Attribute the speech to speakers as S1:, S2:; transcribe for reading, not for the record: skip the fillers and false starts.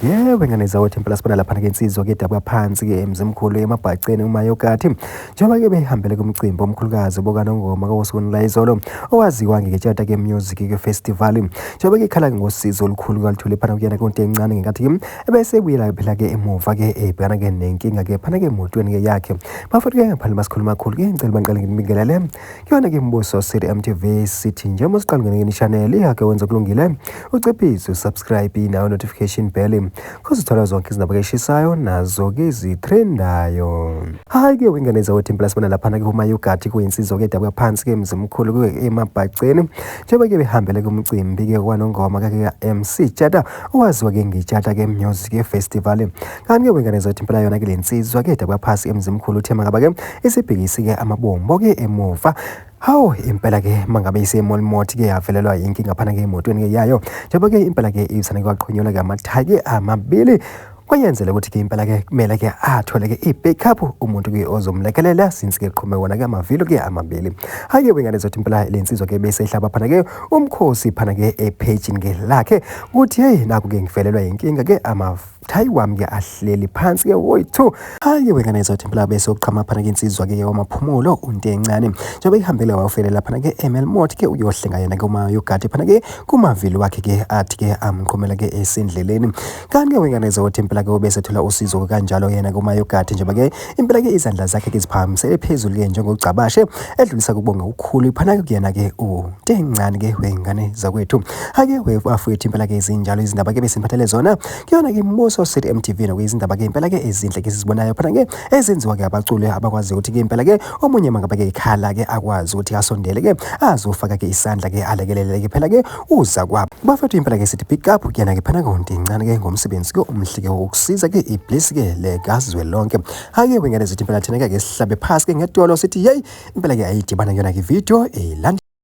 S1: Yebo, ingane zawethu impela sibona lapha ke insizwa ke dabwa phansi ke emzimkhulu emabhaceni uMayokathi njengoba ke behambele kumcimbi omkhulukazi bokaNongoma kawusuku la izolo owaziwa ngetshata ke music ke festival njengoba ke ikhala ngosizo olukhulu kalithole phana kuyena konke encane ngenkathi ke ebese buyela phela ke emuva ke ebhekana ke nenkinga ke phana ke emotweni ke yakhe bafuthi ke ngaphandle masikhuluma kakhulu ke ngicela banqale ngibingelele kuyona ke imbuso City MTV City njengoba siqala ngene channel yakhe wenza kulungile uciphise subscribe nayo notification bell kuze uthola zonke izindaba eshisayo nazo ke izitrendayo. Hayi ke wengane zawethu impela sibona lapha ke uMayokathi kuyinsizwa ke dabwa phansi ke emzimkhulu ke emabhaceni njengoba ke behambele kumcimbi ke kwaNongoma ke MC Tshata owaziwa ke ngetshata ke music festival. Kanti ke wengane zawethu impela yona ke lensizwa ke dabwa phansi emzimkhulu uthema ngaba ke isibhekisi ke amabombo ke emuva. Hawu impela ke mangabe isemolmothi ke yavelelwa inkinga phana ke emotweni ke yayo njengoba ke impela ke isana kwaqhunyelwa ke amathaki amabili kwayenzela ukuthi ke impela ke kumele ke athole ke i-backup umuntu ke ozomlekelela since ke qhume wona ke amavilo ke amabili. Hayi wengane zethu impela lensizwa ke bese ihlaba phana ke umkhosi phana ke epage ke lakhe uthi hey naku ke ngivelelwa inkinga ke thayi wami ke ahleli phansi ke woyithu. Hayi wengane zethu impela bese uqhama phana ke insizwa ke wamaphumulo unto encane njengoba ihambele wayefelela phana ke eMelmot ke uyohlenga yena ke uMayokathi phana ke kumavilo wakhe ke athi ke amqhumela ke esendleleni. Kanti ke wengane zethu impela ke bese thola usizo kanjalo yena ke uMayokathi njengoba ke impela ke izandla zakhe ke ziphakamisele phezulu ke njengocabashe edlulisa kubonga ukukhulu phana ke kuyena ke unto encane ke wengane zakwethu. Ake wafethu impela ke izinjalo izindaba ke besiphathele zona kuyona ke imbuso City MTV nokuyizindaba ke impela ke ezinhle ke sizibonayo phana ke ezenziwa ke abaculi abakwazi ukuthi ke impela ke omunye mangabe ke ikhala ke akwazi ukuthi asondele ke azofaka ke isandla ke alekelele ke phela ke uza kwabo bafethu impela ke sithi pick up kuyena ke phana konke incane ke ngomsebenzi ke umhle ke ukusiza ke ibliss ke legazwe lonke. Ake wengane zithi impela thina ke sihlabe phasi ke ngedolo sithi hey impela ke ayidibana yona ke video